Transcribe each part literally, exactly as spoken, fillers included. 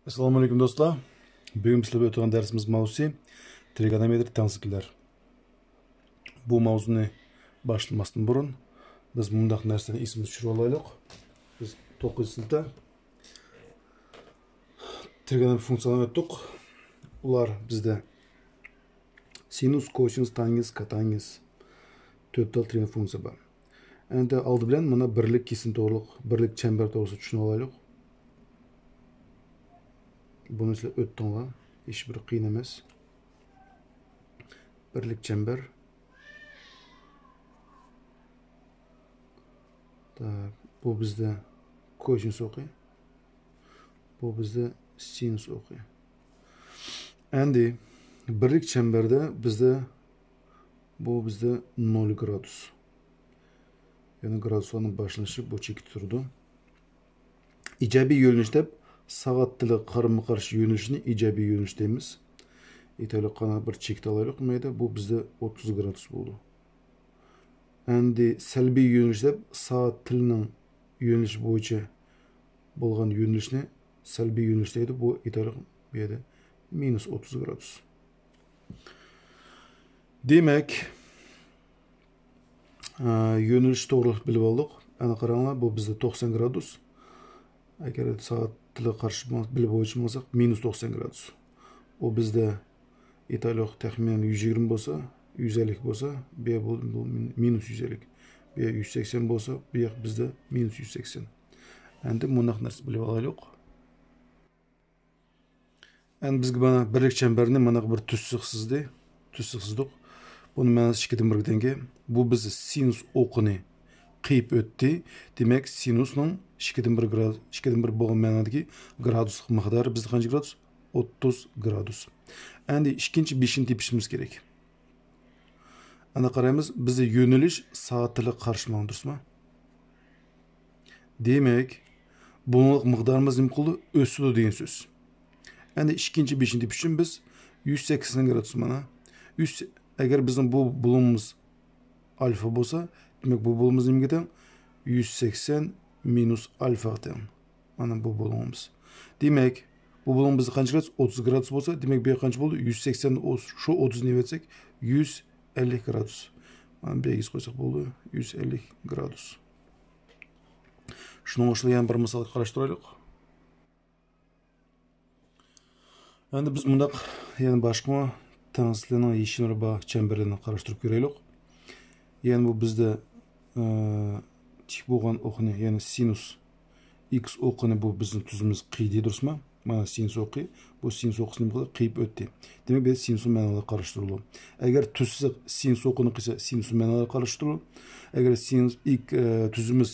ئەسسالامۇ ئەلەيكۇم دوستلار. بۈگۈن بىز سىلەر بىلەن ئۆتىدىغان دەرسىمىز ماۋزۇسى ترىگونومېترىيە تەڭسىزلىكلەر. بۇ ماۋزۇنى باشلىماستىن بۇرۇن بىز مۇنداق نەرسىلەرنى ئېسىمىزگە چۈشۈرۈپ ئالايلۇق. بىز توققۇزىنچى سىنىپتا ترىگونومېترىيە فۇنكسىيەلەرنى ئۆتتۇق. ئۇلار بىزدە سىنۇس، كوسىنۇس، تانگېنس، كوتانگېنس، تۆت تال ترىگون فۇنكسىيە بار. ئەندى ئالدى بىلەن مانا بىرلىك كېسىن توغرىلىق، بىرلىك چەمبەر توغرىسىدا چۈشىنىپ ئالايلۇق. بۇنى سىلەر ئۆتتۈڭلار، ھېچ بىر قىيىن ئەمەس. بىرلىك چەمبەر. تا، بۇ بىزدە كوسىنۇس ئوقى. بۇ بىزدە سىنۇس ئوقى. ئەندى بىرلىك چەمبەردە بىزدە، بۇ بىزدە نول گرادۇس. يەنى گرادۇسلارنىڭ باشلىنىشى بۇ چېكىتتە تۇرىدۇ. ئىجابىي يۆنىلىش دەپ سائەت تىلىغا قارىمۇ قارشى يۆنىلىشنى ئىجابىي يۆنىلىش دەيمىز. ئېيتايلى، قانداق بىر چېكىت ئالايلۇق، مەيدە، بۇ بىزدە ئوتتۇز گرادۇس بولىدۇ. ئەندى سەلبىي يۆنىلىش دەپ سائەت تىلىنىڭ يۆنىلىشى بويىچە بولغان يۆنىلىشنى سەلبىي يۆنىلىش دەيدۇ. بۇ ئېيتايلى، بۇ يەردە مىنۇس ئوتتۇز گرادۇس. دېمەك، ئە، يۆنىلىش توغرىلىق بىلىپ ئالدۇق. ئەنە قاراڭلار، بۇ بىزدە توقسان گرادۇس. ئەگەر سائەت تىلىغا قارشى بولماس، بىلىپ بويىچە بولساق، مىنۇس توقسان گرادۇس. ئۇ بىزدە ئېيتايلۇق، تەخمىنەن يۈز يىگىرمە بولسا، يۈز ئەللىك بولسا، بۇ يەر بۇ، بۇ مىنۇس يۈز ئەللىك. بۇ يەر يۈز سەكسەن بولسا، بۇ يەر بىزدە مىنۇس يۈز سەكسەن. ئەندى مۇنداق نەرسە بىلىپ ئالايلۇق. ئەندى بىزگە مانا بىرلىك چەمبەرنى مانا بىر تۈز سىزدى. تۈز سىزدۇق. بۇنىڭ مەنىسى ئىككىدىن بىرگە تەڭ. بۇ بىز سىنۇس ئوقىنى قىيىپ ئۆتتى. دېمەك، سىنۇسنىڭ ئىككىدىن بىر گراد-، ئىككىدىن بىر بولغان مەنادىكى گرادۇسلۇق مىقدارى بىزدە قانچە گرادۇس؟ ئوتتۇز گرادۇس. ئەندى ئىككىنچى بېشىنى تېپىشىمىز كېرەك. ئەنە قارايمىز، بىزدە يۆنىلىش سائەت تىلىغا قارشى ماڭىدۇ، دۇرۇسمۇ؟ دېمەك، بۇلۇڭلۇق مىقدارىمىز نېمە قىلىدۇ؟ ئۆسىدۇ دېگەن سۆز. ئەندى ئىككىنچى بېشىنى تېپىش ئۈچۈن بىز يۈز سەكسەن گرادۇس مانا. يۈز، ئەگەر بىزنىڭ بۇ بۇلۇڭىمىز ئالفا بولسا، دېمەك، بۇ بۇلۇڭىمىز نېمىگە تەڭ؟ يۈز سەكسەن مىنۇس ئالفاغا تەڭ. مانا بۇ بۇلۇڭىمىز. دېمەك، بۇ بۇلۇڭ بىزدە قانچە گرادۇس؟ ئوتتۇز گرادۇس بولسا، دېمەك، بۇ يەر قانچە بولدى؟ يۈز سەكسەن، شۇ ئوتتۇزنى ئېلىۋەتسەك، يۈز ئەللىك گرادۇس. مانا بۇ يەرگە يېزىپ قويساق بولدى، يۈز ئەللىك گرادۇس. شۇنىڭغا ئوخشاش يەنە بىر مىسالغا قاراشتۇرايلۇق. ئەندى بىز مۇنداق يەنە باشقىمۇ تەڭسىزلىكنىڭ يېشىملىرى بار چەمبەرلەرنى قاراشتۇرۇپ كۆرەيلۇق. يەنى بۇ بىزدە، ئە، تىك بولغان ئوقنى، يەنى سىنۇس ئىكس ئوقىنى بۇ بىزنىڭ تۈزۈمىمىز قىيدى، دۇرۇسمۇ؟ مانا سىنۇس ئوقى، بۇ سىنۇس ئوقىسىنى بۇ قىيىپ ئۆتتى. دېمەك، بۇ سىنۇس مەنالىرى قاراشتۇرۇلىدۇ. ئەگەر تۈزسەك سىنۇس ئوقىنى قىيسا، سىنۇس مەنالىرى قاراشتۇرۇلىدۇ. ئەگەر سىنۇس ئىك-، ئە، تۈزىمىز،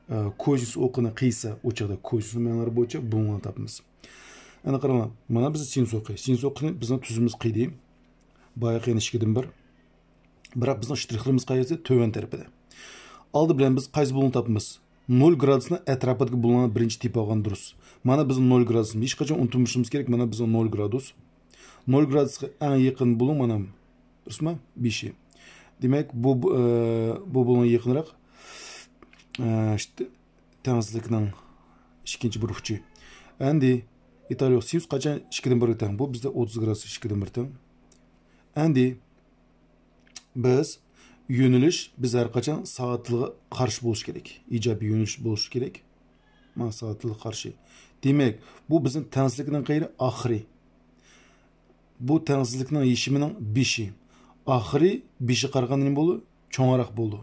ئە، كوسىنۇس ئوقىنى قىيسا، ئۇ چاغدا كوسىنۇس مەنالىرى بويىچە بۇلۇڭلارنى تاپىمىز. ئەنە قاراڭلار، مانا بىز سىنۇس ئوقى. سىنۇس ئوقىنى بىزنىڭ تۈزىمىز قىيدى. بايىقى يەنە ئىككىدىن بىر. بىراق بىزنىڭ شترىخلىرىمىز قايسى؟ تۆۋەن تەرىپىدە. ئالدى بىلەن بىز قايسى بۇلۇڭنى تاپىمىز؟ نول گرادۇسنىڭ ئەتراپىدىكى بۇلۇڭنى بىرىنچى تېپىۋالغان دۇرۇس. مانا بىزنىڭ نول گرادۇسىمىز. ھېچقاچان ئۇنتۇمىشىمىز كېرەك، مانا بىزنىڭ نول گرادۇس. نول گرادۇسقا ئەڭ يېقىن بۇلۇڭ مانا، دۇرۇسمۇ؟ بېشى. دېمەك، بۇ، بۇ، ئە، بۇ بۇلۇڭ يېقىنراق. ئە، ئىشتە، تەڭسىزلىكنىڭ ئىككىنچى بىر ئۇچى. ئەندى ئىتالىيە سىنۇس قاچان ئىككىدىن بىرگە تەڭ؟ بۇ بىزدە ئوتتۇز گرادۇس ئىككىدىن بىر تەڭ. ئەندى بىز يۆنىلىش، بىز ھەر قاچان سائەت تىلىغا قارشى بولۇش كېرەك. ئىجابىي يۆنىلىش بولۇش كېرەك. مانا سائەت تىلىغا قارشى. دېمەك، بۇ بىزنىڭ تەڭسىزلىكنىڭ قەيىرى؟ ئاخىرى. بۇ تەڭسىزلىكنىڭ يېشىمىنىڭ بېشى. ئاخىرى بېشىغا قارىغاندا نېمە بولىدۇ؟ چوڭراق بولىدۇ.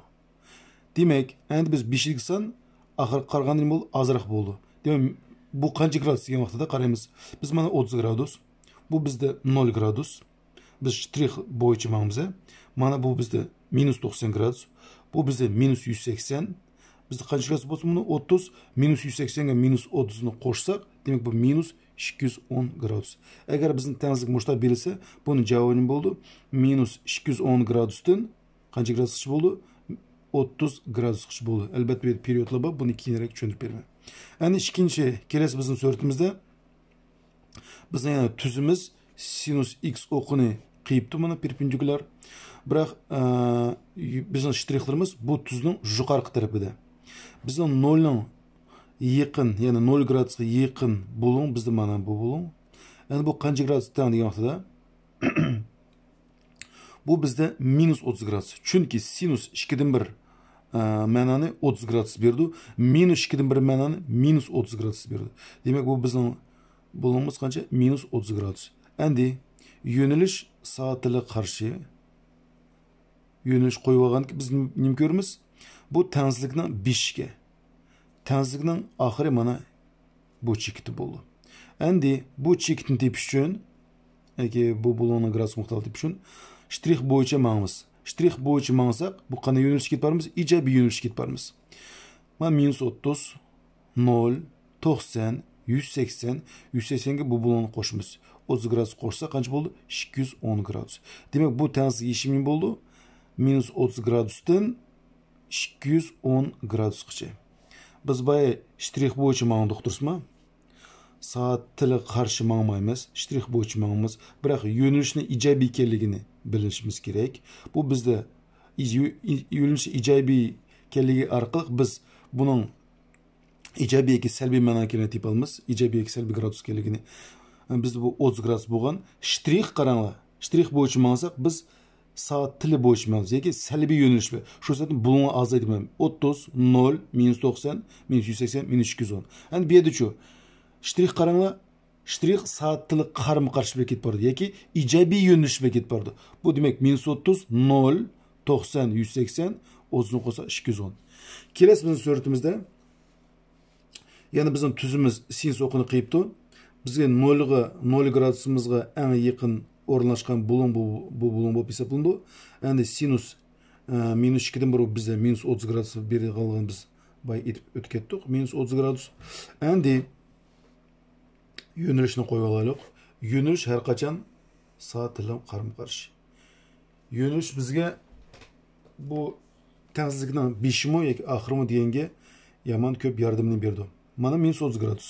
دېمەك، ئەندى بىز بېشىدىكى سان ئاخىرىغا قارىغاندا نېمە بولىدۇ؟ ئازراق بولىدۇ. دېمەك، بۇ قانچە گرادۇس دېگەن ۋاقتىدا قارايمىز. بىز مانا ئوتتۇز گرادۇس. بۇ بىزدە نول گرادۇس. بىز شترىخ بويىچە ماڭىمىز. مانا بۇ بىزدە مىنۇس توقسان گرادۇس. بۇ بىزدە مىنۇس يۈز سەكسەن. بىزدە قانچە گرادۇس بولسا، بۇنى ئوتتۇز، مىنۇس يۈز سەكسەنگە مىنۇس ئوتتۇزنى قوشساق، دېمەك، بۇ مىنۇس ئىككى يۈز ئون گرادۇس. ئەگەر بىزنىڭ تەڭسىزلىك مۇشۇنداق بېرىلسە، بۇنىڭ جاۋابى نېمە بولىدۇ؟ مىنۇس ئىككى يۈز ئون گرادۇستىن قانچە گرادۇسقىچە بولىدۇ؟ ئوتتۇز گرادۇسقىچە بولىدۇ. ئەلۋەتتە، بۇ يەردە پېرىيودلار بار، بۇنى كېيىنرەك چۈشەندۈرۈپ بېرىمەن. ئەنە ئىككىنچى، كېلەسى بىزنىڭ سۈرىتىمىزدە بىزنىڭ يەنە تۈزىمىز سىنۇس ئىكس ئوقىنى قىيىپتۇ، مانا پېرپېندىكۇلار. بىراق، ئە، بىزنىڭ شترىخلىرىمىز بۇ تۈزنىڭ يۇقىرىقى تەرىپىدە. بىزنىڭ نولنىڭ يېقىن، يەنى نول گرادۇسقا يېقىن بۇلۇڭ، بىزدە مانا بۇ بۇلۇڭ. ئەمدى بۇ قانچە گرادۇسقا تەڭ دېگەن ۋاقتىدا، بۇ بىزدە مىنۇس ئوتتۇز گرادۇس. چۈنكى سىنۇس ئىككىدىن بىر، ئە، مەنانى ئوتتۇز گرادۇس بېرىدۇ. مىنۇس ئىككىدىن بىر مەنانى مىنۇس ئوتتۇز گرادۇس بېرىدۇ. دېمەك، بۇ بىزنىڭ بۇلۇڭىمىز قانچە؟ مىنۇس ئوتتۇز گرادۇس. ئەمدى يۆنىلىش سائەت تىلىغا قارشى يۆنىلىش قويۇۋالغاندىكىن بىز نېمە كۆرىمىز؟ بۇ تەڭسىزلىكنىڭ بېشىكى. تەڭسىزلىكنىڭ ئاخىرى مانا بۇ چېكىتى بولىدۇ. ئەمدى بۇ چېكىتنى تېپىش ئۈچۈن، ياكى بۇ بۇلۇڭنىڭ گرادۇس مىقدارىنى تېپىش ئۈچۈن شترىخ بويىچە ماڭىمىز. شترىخ بويىچە ماڭساق، بۇ قانداق يۆنىلىشكە كېتىپ بارىمىز؟ ئىجابىي يۆنىلىشكە كېتىپ بارىمىز. مانا مىنۇس ئوتتۇز، نول، توقسان، يۈز سەكسەن، يۈز سەكسەنگە بۇ بۇلۇڭنى قوشىمىز. ئوتتۇز گرادۇس قوشسا قانچە بولدى؟ ئىككى يۈز ئون گرادۇس. دېمەك، بۇ تەڭسىز يېشىمى بولدى. مىنۇس ئوتتۇز گرادۇستىن ئىككى يۈز ئون گرادۇسقىچە. بىز بايا شترىخ بويىچە ماڭدۇق، دۇرۇسمۇ؟ سائەت تىلىغا قارشى ماڭمايمىز، شترىخ بويىچە ماڭىمىز. بىراق يۆنىلىشنىڭ ئىجابىي ئىكەنلىكىنى بىلىشىمىز كېرەك. بۇ بىزدە يۆ-، يۆنىلىش ئىجابىي ئىكەنلىكى ئارقىلىق بىز بۇنىڭ ئىجابىي ياكى سەلبىي مەنانىڭكىنى تېپىۋالىمىز. ئىجابىي ياكى سەلبىي گرادۇس ئىكەنلىكىنى. بىزدە بۇ ئوتتۇز گرادۇس بولغان. شترىخ قاراڭلار. شترىخ بويىچە ماڭساق، بىز سائەت تىلى بويىچە ماڭىمىز. ياكى سەلبىي يۆنىلىش بىلەن. شۇ سەۋەبتىن بۇلۇڭنى ئازايتىمەن. ئوتتۇز، نول، مىنۇس توقسان، مىنۇس يۈز سەكسەن، مىنۇس ئىككى يۈز ئون. ئەمدى بۇ يەردىچۇ؟ شترىخ قاراڭلار. شترىخ سائەت تىلى قارىمۇ قارشى بىلەن كېتىپ بارىدۇ. ياكى ئىجابىي يۆنىلىش بىلەن كېتىپ بارىدۇ. بۇ دېمەك، مىنۇس ئوتتۇز، نول، توقسان، يۈز سەكسەن، ئوتتۇزنى قوشسا ئىككى يۈز ئون. كېلەسى بىزنىڭ سۈرىتىمىزدە يەنە بىزنىڭ تۈزىمىز سىنۇس ئوقىنى قىيىپتۇ. بىزگە نولغا، نول گرادۇسىمىزغا ئەڭ يېقىن ئورۇنلاشقان بۇلۇڭ بۇ، بۇ بۇلۇڭ بولۇپ ھېسابلىنىدۇ. ئەمدى سىنۇس، ئە، مىنۇس ئىككىدىن بۇرۇن بىزدە مىنۇس ئوتتۇز گرادۇس بېرىدىغانلىقىنى بىز بايا ئېيتىپ ئۆتۈپ كەتتۇق. مىنۇس ئوتتۇز گرادۇس. ئەمدى يۆنىلىشنى قويۇۋالايلۇق. يۆنىلىش ھەر قاچان سائەت تىلى قارىمۇ قارشى. يۆنىلىش بىزگە بۇ تەڭسىزلىكنىڭ بېشىمۇ ياكى ئاخىرىمۇ دېگەنگە يامان كۆپ ياردىمىنى بېرىدۇ. مانا مىنۇس ئوتتۇز گرادۇس.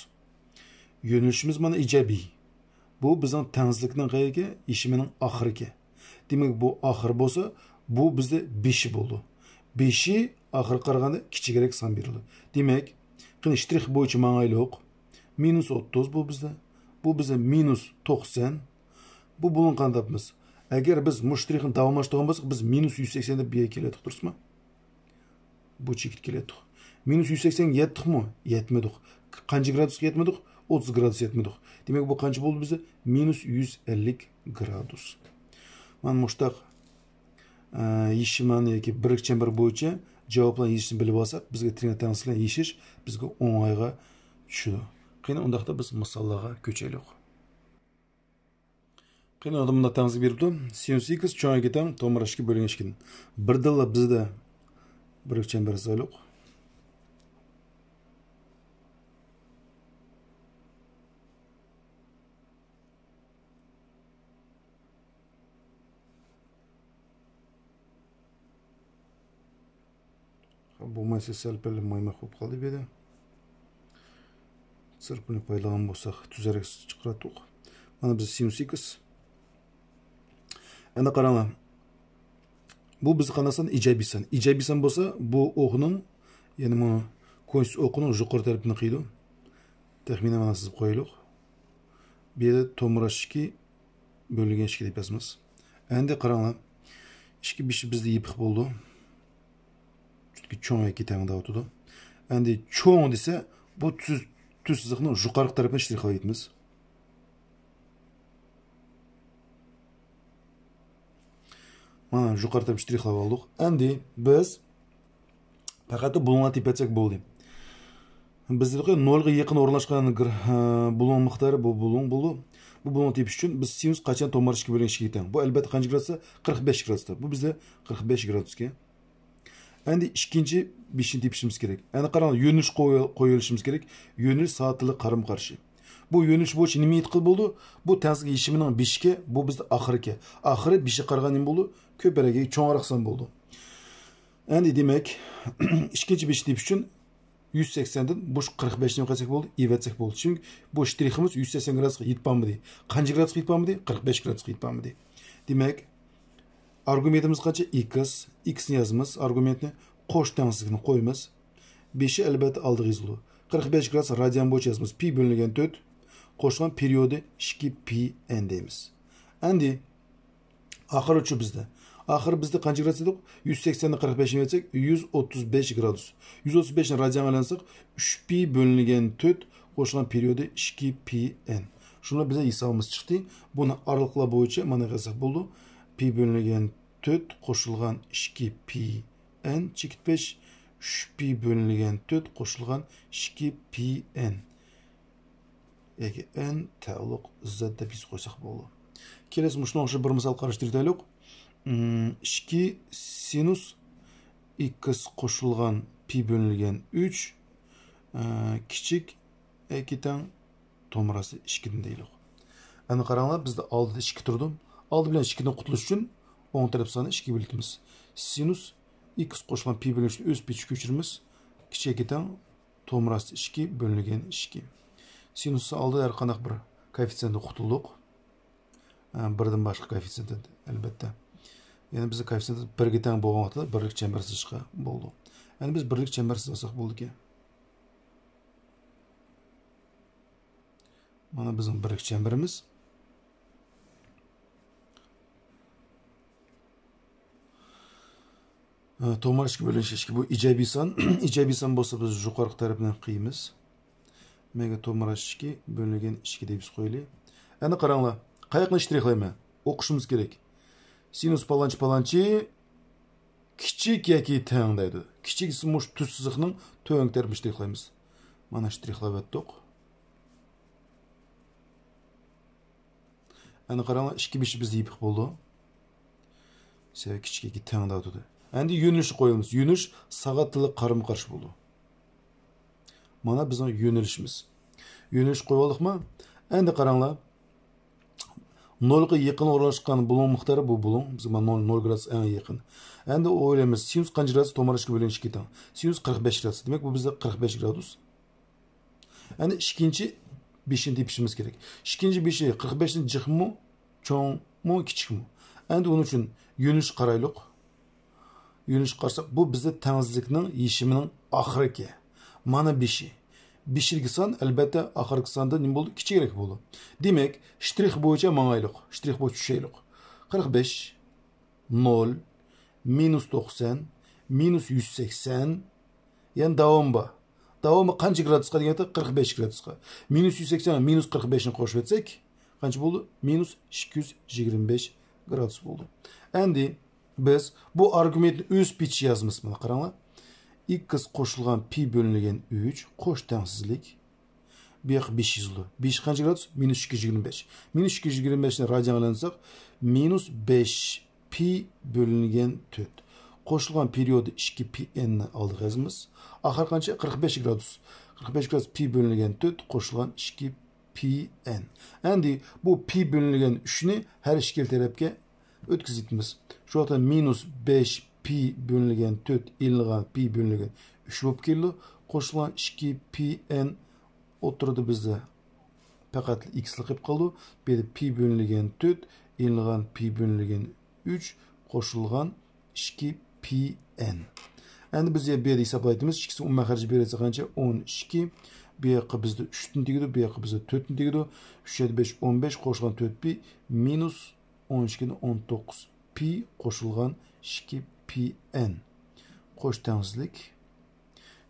يۆنىلىشىمىز مانا ئىجابىي. بۇ بىزنىڭ تەڭسىزلىكنىڭ قەيەركى؟ يېشىمىنىڭ ئاخىرىكى. دېمەك، بۇ ئاخىر بولسا، بۇ بىزدە بېشى بولىدۇ. بېشى ئاخىرىغا قارىغاندا كىچىكرەك سان بېرىلىدۇ. دېمەك، قېنى شترىخ بويىچە ماڭايلۇق. مىنۇس ئوتتۇز بۇ بىزدە. بۇ بىزدە مىنۇس توقسان. بۇ بۇلۇڭ قانداق تاپىمىز؟ ئەگەر بىز مۇشۇ شترىخنى داۋاملاشتۇرغان بولساق، بىز مىنۇس يۈز سەكسەن دەپ بۇ يەرگە كېلەتتۇق، دۇرۇسمۇ؟ بۇ چېكىتكە كېلەتتۇق. مىنۇس يۈز سەكسەنگە يەتتۇقمۇ؟ يەتمىدۇق. قانچە گرادۇسقا يەتمىدۇق؟ ئوتتۇز گرادۇس يەتمىدۇق. دېمەك، بۇ قانچە بولدى بىزدە؟ مىنۇس يۈز ئەللىك گرادۇس. مانا مۇشتاق، ئە، يېشىمانى ياكى بىرلىك چەمبەر بويىچە جاۋابلارنى يېزىشنى بىلىپ ئالساق، بىزگە تىرناق تەڭسىزلىكلەرنى يېشىش بىزگە ئوڭايغا چۈشىدۇ. قېنى، ئۇنداقتا بىز مىساللارغا كۆچەيلۇق. قېنى، ئۇندا مۇنداق تەڭسىزلىك بېرىپتۇ. سىنۇس ئىكس چوڭ ئىككى تەڭ تومۇر ئىككى بۆلگەن ئىككىدىن. بىردىنلا بىزدە بىرلىك چەمبەر يازايلۇق. بولمايسا سەل پەل مايماق بولۇپ قالدى بۇ يەردە. سىرپىنى پايدىلانغان بولساق، تۈزەرەك چىقىراتتۇق. مانا بىز سىنۇس ئىكس. ئەنە قاراڭلار. بۇ بىز قانداق سان؟ ئىجابىي سان. ئىجابىي سان بولسا، بۇ ئوقنىڭ، يەنى مانا كوسىنۇس ئوقنىڭ يۇقىرى تەرىپىنى قىيىدۇ. تەخمىنەن مانا سىزىپ قويايلۇق. بۇ يەردە تومۇر ئىككى بۆلۈنگەن ئىككى دەپ يازىمىز. ئەندى قاراڭلار. ئىككى بېشى بىزدە يېپىق بولىدۇ. چۈنكى چوڭ ئىككى تەڭ دەۋاتىدۇ. ئەندى چوڭ دېسە، بۇ تۈز، تۈز سىزىقنىڭ يۇقىرىقى تەرىپىنى شترىخلاپ ئۆتىمىز. مانا يۇقىرى تەرەپ شترىخلاپ ئالدۇق. ئەمدى بىز پەقەت بۇلۇڭلارنى تېپىۋەتسەك بولدى. بىز دېدۇقى، نولغا يېقىن ئورۇنلاشقان گىر-، ھە، بۇلۇڭ مىقدارى بۇ بۇلۇڭ بولىدۇ. بۇ بۇلۇڭنى تېپىش ئۈچۈن بىز سىنۇس قاچان تومۇر ئىككى بۆلۈك ئىككىگە تەڭ؟ بۇ ئەلبەتتە قانچە گرادۇستا؟ قىرىق بەش گرادۇستا. بۇ بىزدە قىرىق بەش گرادۇسكەن. ئەمدى ئىككىنچى بېشىنى تېپىشىمىز كېرەك. ئەنە قاراڭ، يۆنىلىش قوي-، قويۇۋېلىشىمىز كېرەك. يۆنىلىش سائەت تىلى قارىمۇ قارشى. بۇ يۆنىلىش بويىچە نېمە ئېيتقىلى بولىدۇ؟ بۇ تەڭسىزلىك يېشىمىنىڭ بېشىكى، بۇ بىزدە ئاخىركى. ئاخىرى بېشىغا قارىغاندا نېمە بولىدۇ؟ كۆپرەك، چوڭراق سان بولىدۇ. ئەمدى دېمەك، ئىككىنچى بېشىنى تېپىش ئۈچۈن يۈز سەكسەندىن بۇ قىرىق بەشنى نېمە قىلساق بولدى؟ ئېۋەتسەك بولدى. چۈنكى بۇ شترىخىمىز يۈز سەكسەن گرادۇسقا يېتىپ بارمىدى. قانچە گرادۇسقا يېتىپ بارمىدى؟ قىرىق بەش گرادۇسقا يېتىپ بارمىدى. دېمەك، ئارگۇمېنتىمىز قانچە؟ ئىكس. ئىكسنى يازىمىز، ئارگۇمېنتنى قوش تەڭسىزلىكنى قويىمىز. بېشى ئەلبەتتە ئالدىغا يېزىلىدۇ. قىرىق بەش گرادۇس رادىيان بويىچە يازىمىز. پى بۆلۈنگەن تۆت قوشۇلغان پېرىيودى ئىككى پى ئېن دەيمىز. ئەمدى ئاخىرىچۇ بىزدە. ئاخىرى بىزدە قانچە گرادۇس دېدۇق؟ يۈز سەكسەننى قىرىق بەشكە بۆلسەك، يۈز ئوتتۇز بەش گرادۇس. يۈز ئوتتۇز بەشنى رادىيانغا ئايلاندۇرساق، ئۈچ پى بۆلۈنگەن تۆت قوشۇلغان پېرىيودى ئىككى پى ئېن. شۇنىڭ بىلەن ھېسابىمىز چىقتى. بۇنى ئارىلىقلار بويىچە مانا قىلساق بولىدۇ. پى بۆلۈنگەن تۆت قوشۇلغان ئىككى پى ئېن چېكىت بەش، ئۈچ پى بۆلۈنگەن تۆت قوشۇلغان ئىككى پى ئېن. ياكى ئېن تەئەللۇق زەت دەپ يېزىپ قويساق بولىدۇ. كېلەسى مۇشۇنىڭغا ئوخشاش بىر مىسال قاراشتۇرۇۋېتەيلۇق. ئىم، ئىككى سىنۇس ئىكس قوشۇلغان پى بۆلۈنگەن ئۈچ، ئە، كىچىك ئەكى تەڭ تومۇر ئاستى ئىككىدىن دەيلۇق. ئەنە قاراڭلار، بىزدە ئالدىدا ئىككى تۇرىدۇ. ئالدى بىلەن ئىككىدىن قۇتۇلۇش ئۈچۈن ئوڭ تەرەپ سانى ئىككىگە بۆلىمىز. سىنۇس ئىكس قوشۇلغان پى بۆلۈنگەن ئۈچنى ئۆز پى ئىچىگە كۆچۈرىمىز. كىچىك ئەكى تەڭ تومۇر ئاستى ئىككى بۆلۈنگەن ئىككى. سىنۇس ئالدى ھەر قانداق بىر كوئېففىتسىيېنتتىن قۇتۇلدۇق. ئە، بىردىن باشقا كوئېففىتسىيېنت، ئەلۋەتتە. يەنى بىزدە كوئېففىتسىيېنت بىرگە تەڭ بولغان ۋاقىتتا بىرلىك چەمبەر سىزىشقا بولىدۇ. يەنى بىز بىرلىك چەمبەر سىزساق بولىدىكەن. مانا بىزنىڭ بىرلىك چەمبىرىمىز. ھە، تومۇر ئىككى بۆلۈنۈش ئىككى، بۇ ئىجابىي سان. ئىجابىي سان بولسا، بىز يۇقىرىقى تەرەپنى قىيىمىز. مەگە تومۇر ئىككى بۆلۈنگەن ئىككى دەيمىز قويىلى. ئەنە قاراڭلار، قاياقنى شترىخلايمەن؟ ئوقۇشىمىز كېرەك. سىنۇس پالانچى پالانچى كىچىك ياكى تەڭ دەيدۇ. كىچىك دېسە مۇشۇ تۈز سىزىقنىڭ تۆۋەنكى تەرىپىنى شترىخلايمىز. مانا شترىخلاۋەتتۇق. ئەنە قاراڭلار، ئىككى بېشى بىزدە يېپىق بولىدۇ. سەۋەبى كىچىك ئىككى تەڭ دەۋاتىدۇ. ئەمدى يۆنىلىشنى قويىمىز. يۆنىلىش ساغات تىلى قارىمۇ قارشى بولىدۇ. مانا بىزنىڭ يۆنىلىشىمىز. يۆنىلىش قويۇۋالدۇقمۇ؟ ئەمدى قاراڭلار. نولغا يېقىن ئورۇنلاشقان بۇلۇڭ مىقدارى بۇ بۇلۇڭ. بىز مانا نول، نول گرادۇس ئەڭ يېقىن. ئەمدى ئويلايمىز، سىنۇس قانچە گرادۇس؟ تومۇر ئىككى بۆلۈنگەن ئىككى تەڭ. سىنۇس قىرىق بەش گرادۇس. دېمەك، بۇ بىزدە قىرىق بەش گرادۇس. ئەنە ئىككىنچى بېشىنى تېپىشىمىز كېرەك. ئىككىنچى بېشى قىرىق بەشتىن جىقمۇ، چوڭمۇ، كىچىكمۇ؟ ئەمدى ئۇنىڭ ئۈچۈن يۆنىلىش قارايلۇق. يۆنىلىش قارىساق، بۇ بىزدە تەڭسىزلىكنىڭ يېشىمىنىڭ ئاخىرىكى. مانا بېشى. بېشىدىكى سان، ئەلۋەتتە، ئاخىرقى ساندا نېمە بولدى؟ كىچىكرەك بولدى. دېمەك، شترىخ بويىچە ماڭايلۇق. شترىخ بويىچە چۈشەيلۇق. قىرىق بەش، نول، مىنۇس توقسان، مىنۇس يۈز سەكسەن، يەنى داۋامى بار. داۋامى قانچە گرادۇسقا دېگەندە، قىرىق بەش گرادۇسقا. مىنۇس يۈز سەكسەن، مىنۇس قىرىق بەشنى قوشۇۋەتسەك، قانچە بولدى؟ مىنۇس ئىككى يۈز يىگىرمە بەش گرادۇس بولدى. ئەمدى بىز بۇ ئارگۇمېنتنى ئۆز پى ئىچىگە يازىمىز. مانا قاراڭلار. ئىكس قوشۇلغان پى بۆلۈنگەن ئۈچ قوش تەڭسىزلىك. بۇ ياققا بېشى يېزىلىدۇ. بېشى قانچە گرادۇس؟ مىنۇس ئىككى يۈز يىگىرمە بەش. مىنۇس ئىككى يۈز يىگىرمە بەشنى رادىيانغا ئايلاندۇرساق، مىنۇس بەش پى بۆلۈنگەن تۆت قوشۇلغان پېرىيودى ئىككى پى ئېننى ئالدىغا يازىمىز. ئاخىرى قانچە؟ قىرىق بەش گرادۇس. قىرىق بەش گرادۇس پى بۆلۈنگەن تۆت قوشۇلغان ئىككى پى ئېن. ئەمدى بۇ پى بۆلۈنگەن ئۈچنى ھەر ئىككىلا تەرەپكە ئۆتكۈزۈۋېتىمىز. شۇ ۋاقىتتا مىنۇس بەش پى بۆلۈنگەن تۆت ئېلىنغان پى بۆلۈنگەن ئۈچ بولۇپ كېلىدۇ. قوشۇلغان ئىككى پى ئېن ئوتتۇرىدا بىزدە پەقەت ئىكسلا قېلىپ قالىدۇ. بۇ يەردە پى بۆلۈنگەن تۆت ئېلىنغان پى بۆلۈنگەن ئۈچ قوشۇلغان ئىككى پى ئېن. ئەمدى بىز بۇ يەردە ھېسابلايتىمىز. ئىككىسى ئومۇمەي خەرجى بېرىلسە قانچە؟ ئون ئىككى. بۇ ياققا بىزدە ئۈچتىن تېگىدۇ، بۇ ياققا بىزدە تۆتتىن تېگىدۇ. ئۈچ يەتتە بەش، ئون بەش قوشۇلغان تۆت پى مىنۇس ئون ئىككىدىن ئون توققۇز پى قوشۇلغان ئىككى پى ئېن. قوش تەڭسىزلىك.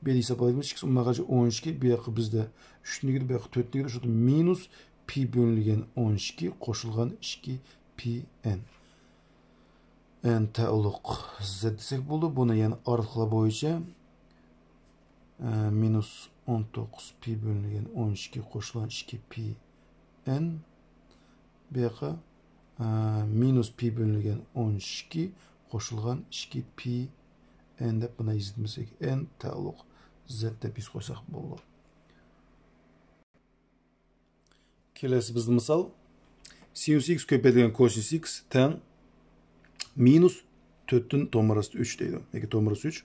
بۇ يەردە ھېسابلايمىز. ئىككىسى ئومۇمەي خەرجى ئون ئىككى، بۇ ياققا بىزدە ئۈچتىن تېگىدۇ، بۇ ياققا تۆتتىن تېگىدۇ. شۇ مىنۇس پى بۆلۈنگەن ئون ئىككى قوشۇلغان ئىككى پى ئېن. ئېن تەئەللۇق زەت دېسەك بولىدۇ. بۇنى يەنە ئارىلىقلار بويىچە، ئە، مىنۇس ئون توققۇز پى بۆلۈنگەن ئون ئىككى قوشۇلغان ئىككى پى ئېن. بۇ ياققا، ئە، مىنۇس پى بۆلۈنگەن ئون ئىككى قوشۇلغان ئىككى پى ئېن دەپ بۇنى يېزىمىز. ئېن تەئەللۇق زەت دەپ يېزىپ قويساق بولىدۇ. كېلەسى بىزدە مىسال. سىنۇس ئىكس كۆپەيتىلگەن كوسىنۇس ئىكس تەڭ مىنۇس تۆتتىن تومۇر ئاستى ئۈچ دەيدۇ. ياكى تومۇر ئاستى ئۈچ.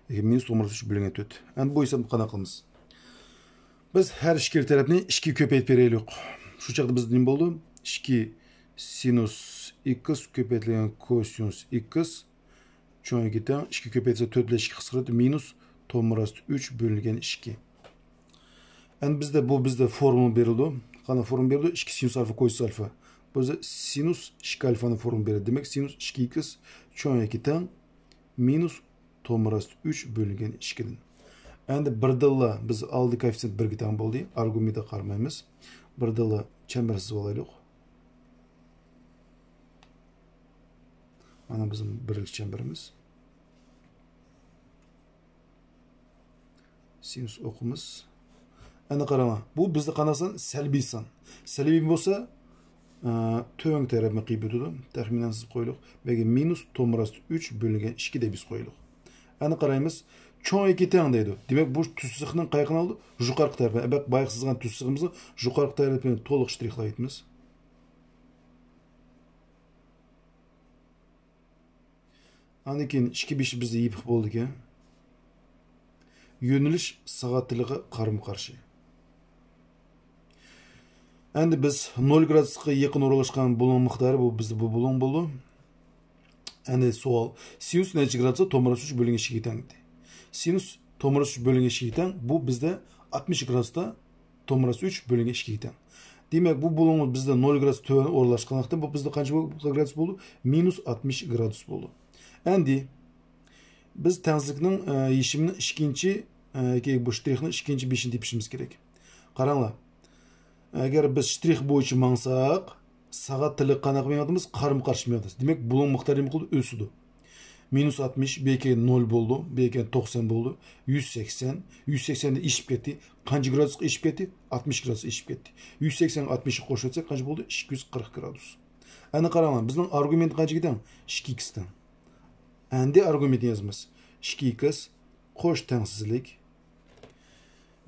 ياكى مىنۇس تومۇر ئاستى ئۈچ بۆلۈنگەن تۆت. ئەمدى بۇ ھېسابنى قانداق قىلىمىز؟ بىز ھەر ئىككىلا تەرەپنى ئىككىگە كۆپەيتىپ بېرەيلى. شۇ چاغدا بىزدە نېمە بولىدۇ؟ ئىككى سىنۇس ئىكس كۆپەيتىلگەن كوسىنۇس ئىكس چوڭ ئىككى تەڭ ئىككى كۆپەيتسە تۆت بىلەن ئىككى قىسقىرىدۇ. مىنۇس تومۇر ئاستى ئۈچ بۆلۈنگەن ئىككى. ئەمدى بىزدە، بۇ بىزدە فورمۇلا بېرىلىدۇ. قانداق فورمۇلا بېرىلىدۇ؟ ئىككى سىنۇس ئالفا، كوسىنۇس ئالفا. بۇ بىزدە سىنۇس ئىككى ئالفانىڭ فورمۇلا بېرىلدى. دېمەك، سىنۇس ئىككى ئىكس چوڭ ياكى تەڭ مىنۇس تومۇر ئاستى ئۈچ بۆلۈنگەن ئىككىدىن. ئەمدى بىردىنلا بىز ئالدى كوئېففىتسىيېنت بىرگە تەڭ بولدى. ئارگۇمېنتقا قارىمايمىز. بىردىنلا چەمبەر سىزىۋالايلۇق. مانا بىزنىڭ بىرلىك چەمبىرىمىز. سىنۇس ئوقىمىز. ئەنە قاراڭلار، بۇ بىزدە قانداق سان؟ سەلبىي سان. سەلبىي بولسا، ئە، تۆۋەنكى تەرەپنى قىيىپ ئۆتىدۇ. تەخمىنەن سىزىپ قويۇلۇق. بەلكى مىنۇس تومۇر ئاستى ئۈچ بۆلۈنگەن ئىككى دەپ يېزىپ قويۇلۇق. ئەنە قارايمىز. چوڭ ياكى تەڭ دەيدۇ. دېمەك، بۇ تۈز سىزىقنىڭ قاياققا ئالىدۇ؟ يۇقىرىقى تەرىپى. ئەبەك بايىقى سىزغان تۈز سىزىقىمىزنىڭ يۇقىرىقى تەرىپىنى تولۇق شترىخلايتىمىز. ئاندىن كېيىن ئىككى بېشى بىزدە يېپىق بولىدىكەن. يۆنىلىش ساغات تىلىغا قارىمۇ قارشى. ئەمدى بىز نول گرادۇسقا يېقىن ئورۇنلاشقان بۇلۇڭ مىقدارى، بۇ بىزدە بۇ بۇلۇڭ بولىدۇ. ئەمدى سوئال، سىنۇس نەچچە گرادۇستا تومۇر ئاستى ئۈچ بۆلۈنگەن ئىككىگە تەڭ دېدى. سىنۇس تومۇر ئاستى ئۈچ بۆلۈنگەن ئىككىگە تەڭ، بۇ بىزدە ئاتمىش گرادۇستا تومۇر ئاستى ئۈچ بۆلۈنگەن ئىككىگە تەڭ. دېمەك، بۇ بۇلۇڭ بىزدە نول گرادۇس تۆۋەن ئورۇنلاشقانلىقتىن، بۇ بىزدە قانچە بو-، گرادۇس بولىدۇ؟ مىنۇس ئاتمىش گرادۇس بولىدۇ. ئەمدى بىز تەڭسىزلىكنىڭ، ئە، يېشىمىنىڭ ئىككىنچى، ئە، ياكى بۇ شترىخنىڭ ئىككىنچى بېشىنى تېپىشىمىز كېرەك. قاراڭلار، ئەگەر بىز شترىخ بويىچە ماڭساق، ساغات تىلى قانداق مېڭىۋاتىمىز؟ قارىمۇ قارشى مېڭىۋاتىمىز. دېمەك، بۇلۇڭ مىقدارى نېمە قىلىدۇ؟ ئۆسىدۇ. مىنۇس ئاتمىش، بىر كېيىن نول بولدى، بىر كېيىن توقسان بولدى، يۈز سەكسەن، يۈز سەكسەندىن ئېشىپ كەتتى. قانچە گرادۇسقا ئېشىپ كەتتى؟ ئاتمىش گرادۇسقا ئېشىپ كەتتى. يۈز سەكسەن ئاتمىشقا قوشۇۋەتسەك، قانچە بولدى؟ ئىككى يۈز قىرىق گرادۇس. ئەنە قاراڭلار، بىزنىڭ ئارگۇمېنت قانچىگە تەڭ؟ ئىككى ئىكس تەڭ. ئەمدى ئارگۇمېنتنى يازىمىز. ئىككى ئىكس قوش تەڭسىزلىك.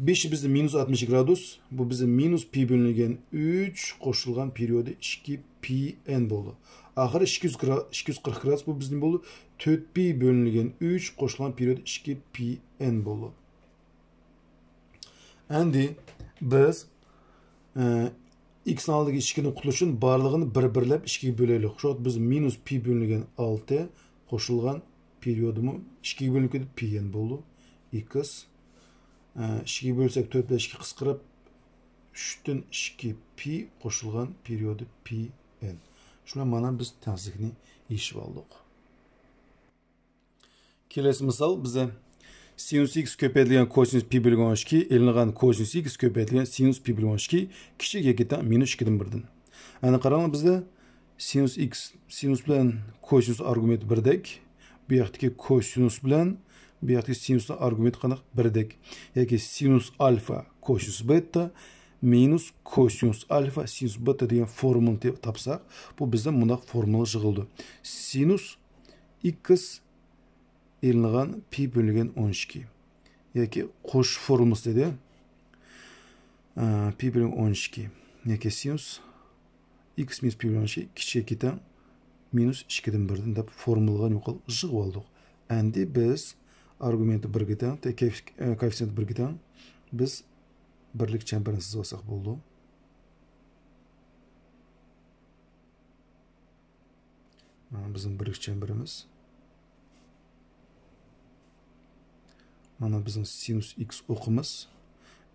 بېشى بىزدە مىنۇس ئاتمىش گرادۇس، بۇ بىزدە مىنۇس پى بۆلۈنگەن ئۈچ قوشۇلغان پېرىيودى ئىككى پى ئېن بولدى. ئاخىرى ئىككى يۈز گرا-، ئىككى يۈز قىرىق گرادۇس، بۇ بىزدە نېمە بولدى؟ تۆت پى بۆلۈنگەن ئۈچ قوشۇلغان پېرىيودى ئىككى پى ئېن بولدى. ئەمدى بىز، ئە، ئىكسنىڭ ئالدىدىكى ئىككىدىن قۇتۇلۇش ئۈچۈن بارلىقىنى بىر بىرلەپ ئىككىگە بۆلەيلى. شۇ ۋاقىت بىز مىنۇس پى بۆلۈنگەن ئالتە قوشۇلغان پېرىيودىمۇ ئىككىگە بۆلۈنۈپ كېتىپ، پى ئېن بولدى. ئىكس، ئە، ئىككىگە بۆلسەك، تۆت بىلەن ئىككى قىسقىرىپ، ئۈچتىن ئىككى پى قوشۇلغان پېرىيودى پى ئېن. شۇ بىلەن مانا بىز تەڭسىزلىكنى يېشىپ ئالدۇق. كېلەسى مىسال بىزدە سىنۇس ئىكس كۆپەيتىلگەن كوسىنۇس پى بۆلگەن ئون ئىككى، ئېلىنغان كوسىنۇس ئىكس كۆپەيتىلگەن سىنۇس پى بۆلگەن ئون ئىككى كىچىك ياكى تەڭ مىنۇس ئىككىدىن بىردىن. ئەنە قاراڭلار، بىزدە سىنۇس ئىكس، سىنۇس بىلەن كوسىنۇس ئارگۇمېنت بىردەك، بۇ ياقتىكى كوسىنۇس بىلەن بۇ ياقتىكى سىنۇسنىڭ ئارگۇمېنتى قانداق؟ بىردەك. ياكى سىنۇس ئالفا كوسىنۇس بېتا مىنۇس كوسىنۇس ئالفا سىنۇس بېتا دېگەن فورمۇلىنى تاپساق، بۇ بىزدە مۇنداق فورمۇلا يىغىلىدۇ. سىنۇس ئىكس ئېلىنغان پى بۆلگەن ئون ئىككى. ياكى قوشۇش فورمۇلىسى دېدى. ئە، پى بۆلگەن ئون ئىككى. ياكى سىنۇس ئىكس مىنۇس پى بۆلگەن ئون ئىككى كىچىك ياكى تەڭ مىنۇس ئىككىدىن بىردىن دەپ فورمۇلىغا نېمە قىلدۇق؟ يىغىۋالدۇق. ئەمدى بىز ئارگۇمېنتى بىرگە تەڭ، تە-، كەيف-، ئە، كوئېففىتسىيېنت بىرگە تەڭ، بىز بىرلىك چەمبەرنى سىزىۋالساق بولىدۇ. مانا بىزنىڭ بىرلىك چەمبىرىمىز. مانا بىزنىڭ سىنۇس ئىكس ئوقىمىز.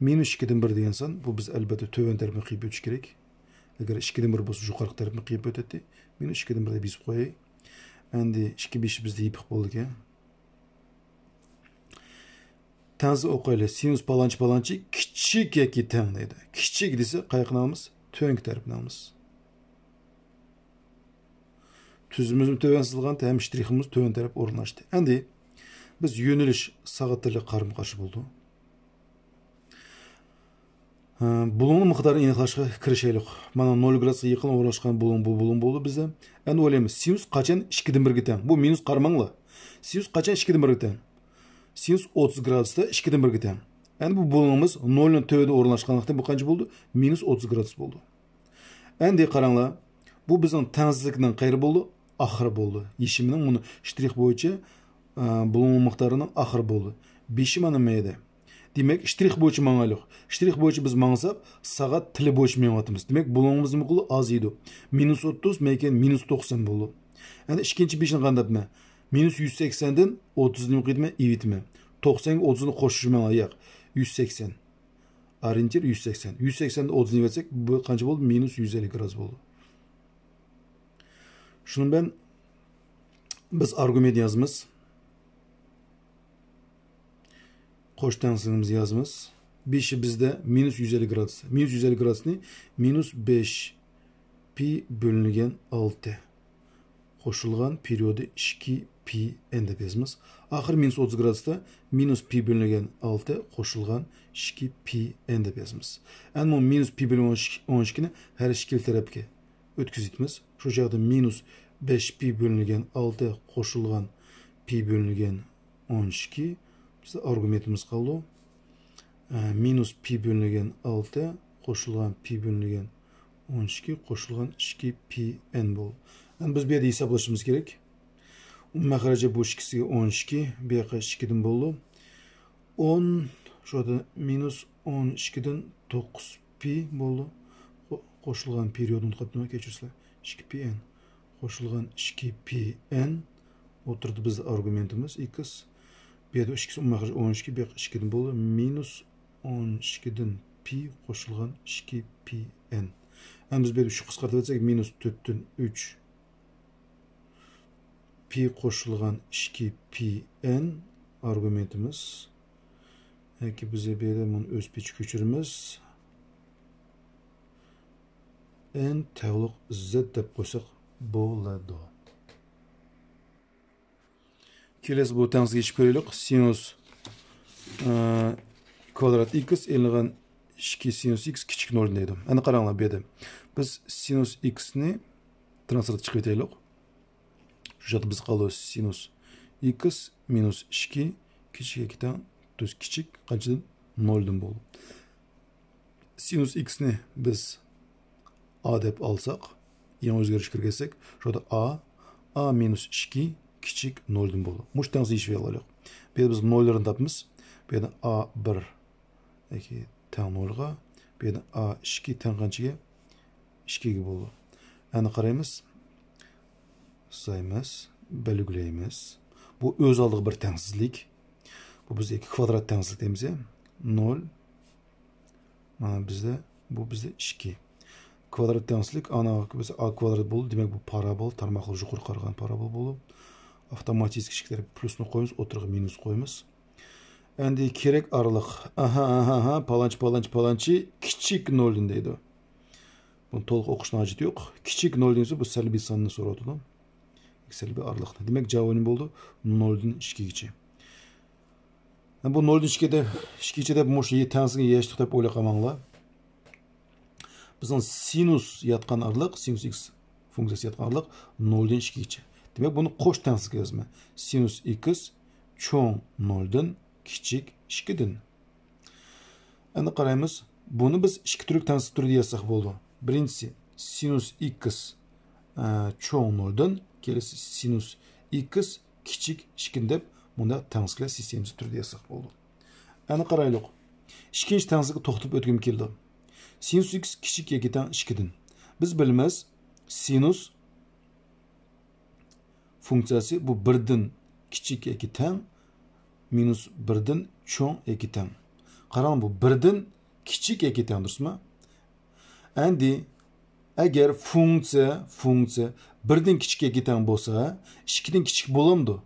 مىنۇس ئىككىدىن بىر دېگەن سان، بۇ بىز ئەلۋەتتە تۆۋەن تەرەپنى قىيىپ ئۆتۈش كېرەك. ئەگەر ئىككىدىن بىر بولسا، يۇقىرىقى تەرەپنى قىيىپ ئۆتەتتى. مىنۇس ئىككىدىن بىر دەپ يېزىپ قوياي. ئەمدى ئىككى بېشى بىزدە يېپىق بولىدىكەن. تەڭسىز ئوقۇيلى. سىنۇس پالانچى پالانچى كىچىك ياكى تەڭ دەيدۇ. كىچىك دېسە، قاياقنى ئالىمىز؟ تۆۋەنكى تەرەپنى ئالىمىز. تۈزۈمىمىزمۇ تۆۋەن سىزىلغان، ھەم شترىخىمىز تۆۋەن تەرەپ ئورۇنلاشتى. ئەمدى بىز يۆنىلىش ساغات تىلى قارىمۇ قارشى بولىدۇ. ھە، بۇلۇڭنىڭ مىقدارىنى ئېنىقلاشقا كىرىشەيلى. مانا نول گرادۇسقا يېقىن ئورۇنلاشقان بۇلۇڭ، بۇ بۇلۇڭ بولدى بىزدە. ئەمدى ئويلايمىز، سىنۇس قاچان ئىككىدىن بىرگە تەڭ؟ بۇ مىنۇس قارىماڭلار. سىنۇس قاچان ئىككىدىن بىرگە تەڭ؟ سىنۇس ئوتتۇز گرادۇستا ئىككىدىن بىرگە تەڭ. ئەمدى بۇ بۇلۇڭىمىز نولنىڭ تۆۋىنىدە ئورۇنلاشقانلىقتىن بۇ قانچە بولدى؟ مىنۇس ئوتتۇز گرادۇس بولدى. ئەمدى قاراڭلار، بۇ بىزنىڭ تەڭسىزلىكنىڭ قەيرى بولدى؟ ئاخىرى بولدى. يېشىمىنىڭ مۇنۇ شترىخ بويىچە، ئە، بۇلۇڭ مىقدارىنىڭ ئاخىرى بولدى. بېشى مانا مەيدە. دېمەك، شترىخ بويىچە ماڭايلۇق. شترىخ بويىچە بىز ماڭساق، ساغات تىلى بويىچە مېڭىۋاتىمىز. دېمەك، بۇلۇڭىمىز نېمە قىلىدۇ؟ ئازىيىدۇ. مىنۇس ئوتتۇز، مەيكەن مىنۇس توقسان بولدى. ئەنە ئىككىنچى بېشىنى قانداقمەن؟ مىنۇس يۈز سەكسەندىن ئوتتۇزنى نېمە قىلىمەن؟ ئېلىۋېتىمەن. توقسانغا ئوتتۇزنى قوشۇشماڭلار، ياق. يۈز سەكسەن. ئورىيېنتىر يۈز سەكسەن. يۈز سەكسەندىن ئوتتۇزنى يەتسەك، بۇ قانچە بولدى؟ مىنۇس يۈز ئەللىك گرادۇس بولدى. شۇنىڭ بىلەن بىز ئارگۇمېنت يازىمىز. قوش تەڭسىزلىكىمىزنى يازىمىز. بېشى بىزدە مىنۇس يۈز ئەللىك گرادۇس. مىنۇس يۈز ئەللىك گرادۇسنى مىنۇس بەش پى بۆلۈنگەن ئالتە قوشۇلغان پېرىيودى ئىككى پى ئېن دەپ يازىمىز. ئاخىر مىنۇس ئوتتۇز گرادۇستا مىنۇس پى بۆلۈنگەن ئالتە قوشۇلغان ئىككى پى ئېن دەپ يازىمىز. ئەمما مىنۇس پى بۆلۈنگەن ئون ئىككىنى ھەر ئىككىلا تەرەپكە ئۆتكۈزۈۋېتىمىز. شۇ چاغدا مىنۇس بەش پى بۆلۈنگەن ئالتە قوشۇلغان پى بۆلۈنگەن ئون ئىككى. بىزدە ئارگۇمېنتىمىز قالىدۇ. ئە، مىنۇس پى بۆلۈنگەن ئالتە قوشۇلغان پى بۆلۈنگەن ئون ئىككى قوشۇلغان ئىككى پى ئېن بولدى. ئەمدى بىز بۇ يەردە ھېسابلىشىمىز كېرەك. ئومۇمىي مەخرەجى بۇ ئىككىسىگە ئون ئىككى، بۇ ياققا ئىككىدىن بولىدۇ. ئون، شۇ يەردە مىنۇس ئون ئىككىدىن توققۇز پى بولىدۇ. قو-، قوشۇلغان پېرىيودنى ئۇنتۇپ قاپتىمەن، كەچۈرسىلەر. ئىككى پى ئېن. قوشۇلغان ئىككى پى ئېن. ئوتتۇرىدا بىزدە ئارگۇمېنتىمىز ئىكس. بۇ يەردە ئىككىسى ئومۇمىي مەخرەج ئون ئىككى، بۇ ياققا ئىككىدىن بولىدۇ. مىنۇس ئون ئىككىدىن پى قوشۇلغان ئىككى پى ئېن. ئەمدى بىز بۇ يەردە ئۈچكە قىسقارتىۋەتسەك، مىنۇس تۆتتىن ئۈچ پى قوشۇلغان ئىككى پى ئېن ئارگۇمېنتىمىز. ياكى بىز بۇ يەردە بۇنى ئۆز پېچىگە كۆچۈرىمىز. ئېن تەۋلىق زېت دەپ قويساق بولىدۇ. كېلەسى بۇ تەڭسىزلىككە يېشىپ كۆرەيلى. سىنۇس، ئە، كۋادرات ئىكس ئېلىنغان ئىككى سىنۇس ئىكس كىچىك نولدىن دەيدۇ. ئەنە قاراڭلار بۇ يەردە. بىز سىنۇس ئىكسنى تىرناق سىرتىغا چىقىۋېتەيلى. شۇ چاغدا بىز قالىدۇ سىنۇس ئىكس مىنۇس ئىككى كىچىك ئىككى تەڭ تۈز كىچىك قانچىدىن؟ نولدىن بولىدۇ. سىنۇس ئىكسنى بىز ئا دەپ ئالساق، يېڭى ئۆزگىرىش كىرگۈزسەك، شۇ يەردە ئا، ئا مىنۇس ئىككى كىچىك نولدىن بولىدۇ. مۇشۇ تەڭسىزلىكنى يېشىۋالايلى. بۇ يەردە بىز نوللىرىنى تاپىمىز. بۇ يەردە ئا بىر ياكى تەڭ نولغا، بۇ يەردە ئا ئىككى تەڭ قانچىگە؟ ئىككىگە بولىدۇ. ئەنە قارايمىز. سايمىز، بەلگىلەيمىز. بۇ ئۆز ئالدىغا بىر تەڭسىزلىك. بۇ بىز ئىككى كۋادرات تەڭسىزلىك دەيمىز يا. نول. مانا بىزدە، بۇ بىزدە ئىككى. كۋادرات تەڭسىزلىك، ئانا بىز ئا كۋادرات بولدى. دېمەك، بۇ پارابول، تارماقلار يۇقىرى قارىغان پارابول بولدى. ئاپتوماتىك ئىككى تەرەپ پلۇسنى قويىمىز، ئوتتۇرىغا مىنۇس قويىمىز. ئەندى كېرەك ئارىلىق. ئاھا، ئاھا، ئاھا، پالانچى، پالانچى، پالانچى، كىچىك نولدىن دەيدۇ. بۇنى تولۇق ئوقۇشنىڭ ھاجىتى يوق. كىچىك نولدىن دېسە، بۇ سەلبىي ساننى سوراۋاتىدۇ. سەلبىي ئارىلىقنى. دېمەك، جاۋابى نېمە بولدى؟ نولدىن ئىككىگىچە. بۇ نولدىن ئىككىگە، ئىككىگىچە دەپ مۇشۇ تەڭسىزلىكنى يېشىشتۇق دەپ ئويلاپ قالماڭلار. بىزنىڭ سىنۇس ياتقان ئارىلىق، سىنۇس ئىكس فۇنكسىيەسى ياتقان ئارىلىق نولدىن ئىككىگىچە. دېمەك، بۇنى قوش تەڭسىزلىككە يازىمەن. سىنۇس ئىكس چوڭ نولدىن، كىچىك ئىككىدىن. ئەمدى قارايمىز. بۇنى بىز ئىككى تۈرلۈك تەڭسىز تۈردە يازساق بولىدۇ. بىرىنچىسى، سىنۇس ئىكس، ئە، چوڭ نولدىن، كېلىسى سىنۇس ئىكس كىچىك ئىككىدىن دەپ، مۇنداق تەڭسىزلىكلەر سىستېمىسى تۈردە يازساق بولىدۇ. ئەمدى قارايلۇق. ئىككىنچى تەڭسىزلىككە توختىلىپ ئۆتكۈم كېلىدۇ. سىنۇس ئىكس كىچىك ياكى تەڭ ئىككىدىن. بىز بىلىمىز، سىنۇس فۇنكسىيەسى بۇ بىردىن كىچىك ياكى تەڭ، مىنۇس بىردىن چوڭ ياكى تەڭ. قاراڭ، بۇ بىردىن كىچىك ياكى تەڭ، دۇرۇسمۇ؟ ئەندى ئەگەر فۇنكسىيە، فۇنكسىيە بىردىن كىچىك ياكى تەڭ بولسا، ئىككىدىن كىچىك بولامدۇ؟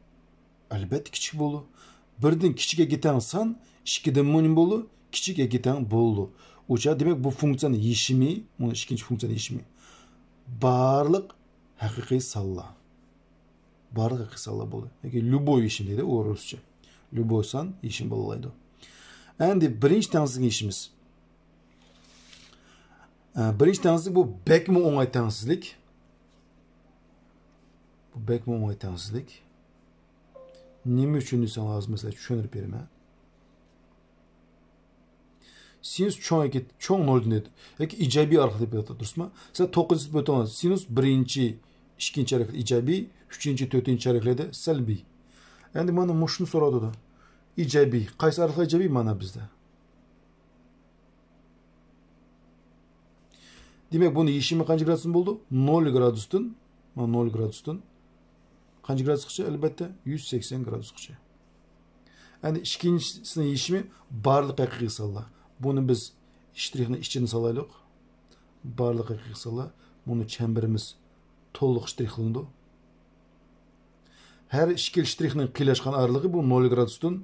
ئەلبەتتە كىچىك بولىدۇ. بىردىن كىچىك ياكى تەڭ سان ئىككىدىنمۇ نېمە بولىدۇ؟ كىچىك ياكى تەڭ بولىدۇ. ئۇ چاغ دېمەك بۇ فۇنكسىيەنىڭ يېشىمى، مۇنۇ ئىككىنچى فۇنكسىيەنىڭ يېشىمى. بارلىق ھەقىقىي سانلار. بارلىق ھەقىقىي سانلار بولدى. ياكى لوبوي يېشىم دەيدۇ ئۇ رۇسچە. لوبوي سان يېشىم بولالايدۇ. ئەندى بىرىنچى تەڭسىزلىكنى يېشىمىز. ئە، بىرىنچى تەڭسىزلىك بۇ بەكمۇ ئوڭاي تەڭسىزلىك. بۇ بەكمۇ ئوڭاي تەڭسىزلىك. نېمە ئۈچۈن دېسەڭ، ھازىر مەسىلەن چۈشەندۈرۈپ بېرىمەن. سىنۇس چوڭ ياكى چوڭ نولدىن دەيدۇ. ياكى ئىجابىي ئارىلىقتا دەپ ئۆتىدۇ، دۇرۇسمۇ؟ سىلەر توققۇزىنچى سىنۇس بىرىنچى، ئىككىنچى ھەرىكەت ئىجابىي، ئۈچىنچى، تۆتىنچى ھەرىكەتلەردە سەلبىي. ئەندى مانا مۇشۇنى سوراۋاتىدۇ. ئىجابىي. قايسى ئارىلىقتا ئىجابىي؟ مانا بىزدە. دېمەك، بۇنى يېشىمى قانچە گرادۇستىن بولىدۇ؟ نول گرادۇستىن. مانا نول گرادۇستىن. قانچە گرادۇسقىچە؟ ئەلبەتتە، يۈز سەكسەن گرادۇسقىچە. ئەندى ئىككىنچىسىنىڭ يېشىمى بارلىق ھەقىقىي سانلار. بۇنى بىز شترىخنى ئىچىدىن سالايلۇق. بارلىقى قىلسالا، بۇنى چەمبىرىمىز تولۇق شترىخلىنىدۇ. ھەر ئىككىلا شترىخنىڭ قىيلاشقان ئارىلىقى بۇ نول گرادۇستىن